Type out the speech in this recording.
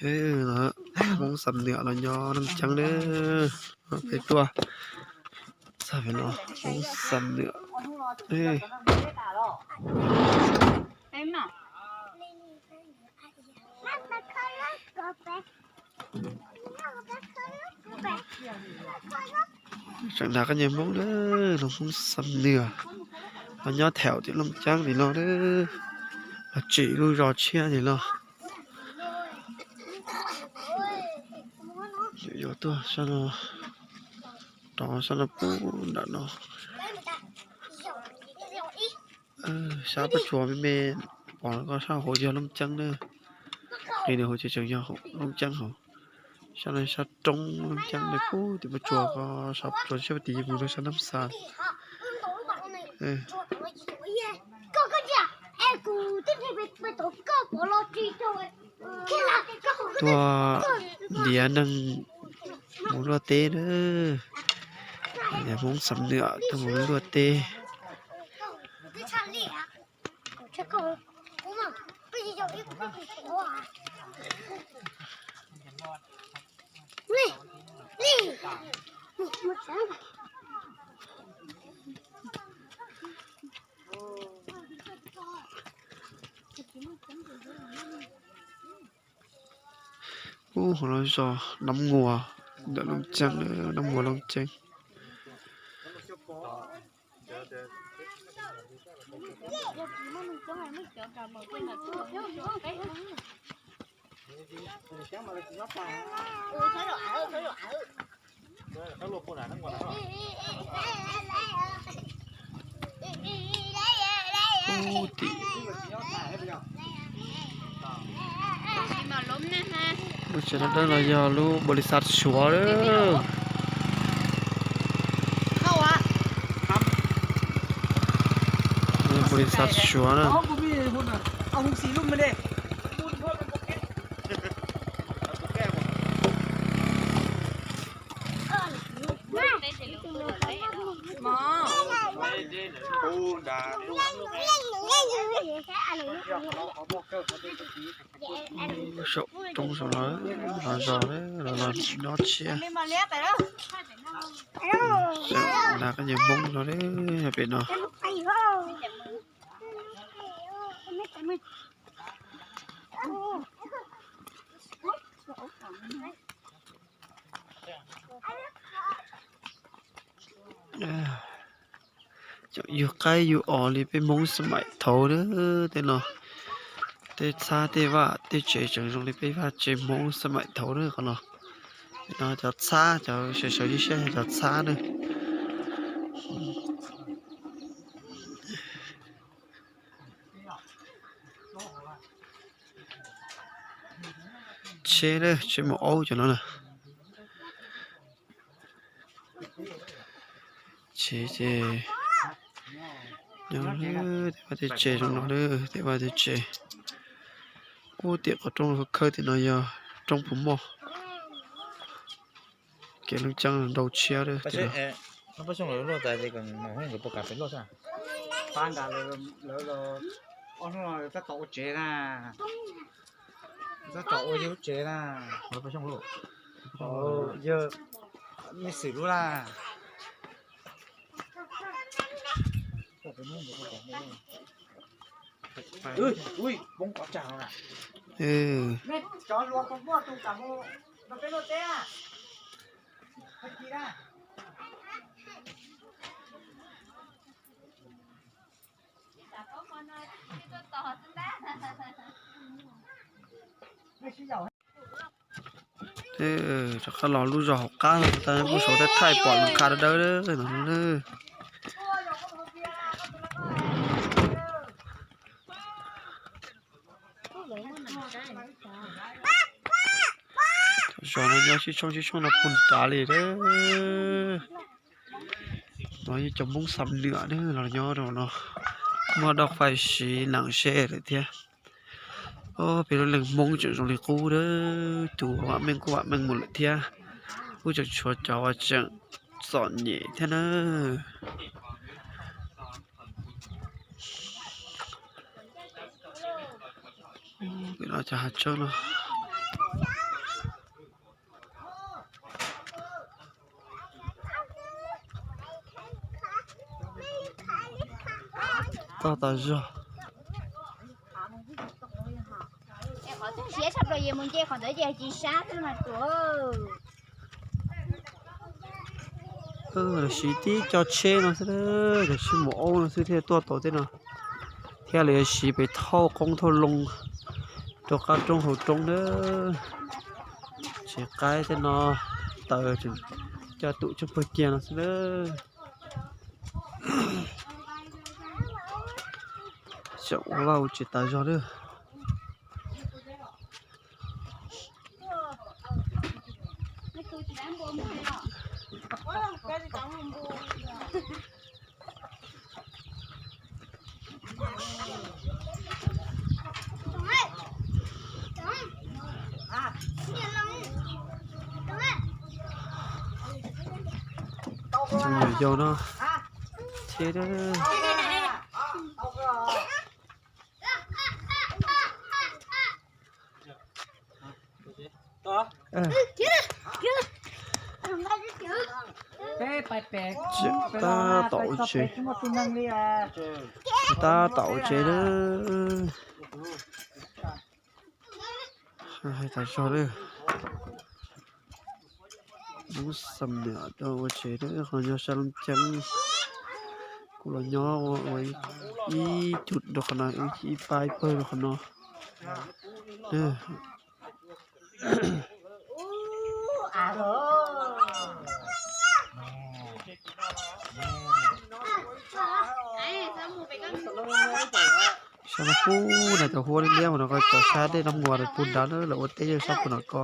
Hmoob Xam Nwm los nyob Looj Ceeb na. Peb tuaj txog pem no, Hmoob Xam Nwm. Tseem hnav koj niag Hmoob na, los Hmoob Xam Nwm los nyob thaum tim Looj Ceeb li no na, los tsim lub zos tshiab li no. Yuav tuaj sab no, rov sab no pub nram no. Sab pob tsuas me me pom koj sab hauv yog Looj Ceeb na. Qis nws hauv ces tseem yog Looj Ceeb hauv. Sab no sab roob Looj Ceeb na, pub tim pob tsuas ko, sab pob tsuas tshiab tim mus rau sab Nab Xas. Tuaj ntiav neeg mus luaj teb na. Hmoob Xam Nwm tuaj mus luaj teb. Ub, hauv no zos Nab Muas, ntawm Looj Ceeb, Nab Muas Looj Ceeb. Ub, tim lub tsev no dawb los yog lub npaum li xav Suav. Npaum li xav Suav na. Saum roob saum no los zos los nyob tshiab. Nag koj nyiam Hmoob no pem no. Yug qaib yug os li peb Hmoob xab maim thaud na. Tej no, tej txhab tej vaj tej tsev tseem zoo li peb vaj tsev Hmoob xab maim thaud na qhov no. No cov txhab, cov sawv sawv siab siab cov txhab na. Tsheb, tsheb mus aub cov no na. Tsheb ces nyob tej vaj tej tsev zoo no, tej vaj tej tsev. Ub, tim qhov rooj khawb tim no yog roob puas moj. Kev lub ceeb nrau tshiab. Tab tom ua tsev na. Tab tom ua yawg lub tsev na. Yawg, me xwm lub na. Rov qab los lub zos hauv qab no, tab kuj saum tej thaij pom lub qab dawb dawb no. Zos no nyob sib tshoob sib tshoob no puag nrad li. No yog cov Hmoob Xam Nwm na los nyob rau no. Muaj dab qhuas siv nees seb lawm thiab. Peb lub neej Hmoob tseem zoo li qub, tus vam meej kuj vam meej mus lawm thiab. Kuj tseem tshuav cov uas tseem txom nyem thiab na. Cov hav tsawb no. tog tas zog. Qhov twg siav tshaj plaws es mus nce qhov ntawd ces tsis sab xwb mas tuam. Lawv siv tib co tsheb no xwb, lawv siv mus aub no xwb thiaj tuaj tau tej no, thiab lawv yuav siv pem thauj qoob thauj loo rau qab roob hauv roob na. Tsev qaib tej no, taws coj tum tsaj pawg kiag no xwb na. Tseem ua vaj ua tsev tas zog lawm. Yau no thiab. Tab tom ua tsev, tab tom ua tsev na. Hais tas zog lawm. Lub xam niam rau ua tsev na, qhov nyob sab Looj Ceeb, kuv los nyob ua ib cug rau qhov no, ib pab ib pawg rau qhov no. Sab no pub na, cov huab liab liab mas no, cov sab dej no muag pub nrad na, lawv ua teb yog sab pub no ko.